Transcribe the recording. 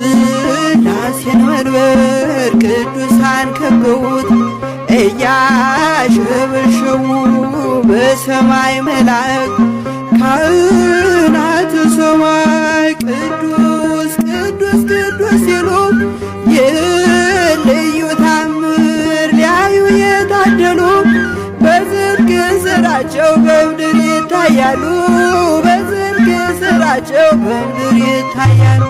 የሥላሴን መንበር ቅዱሳን ከበውት እያሸበሸቡ በሰማይ መላእክት ካህናተ ሰማይ ቅዱስ ቅዱስ ቅዱስ ሲሉ ይህን ልዩ ታምር ሊያዩ የታደሉ በጽድቅ ስራቸው በምድር ይታያሉ። በጽድቅ ስራቸው በምድር ይታያሉ።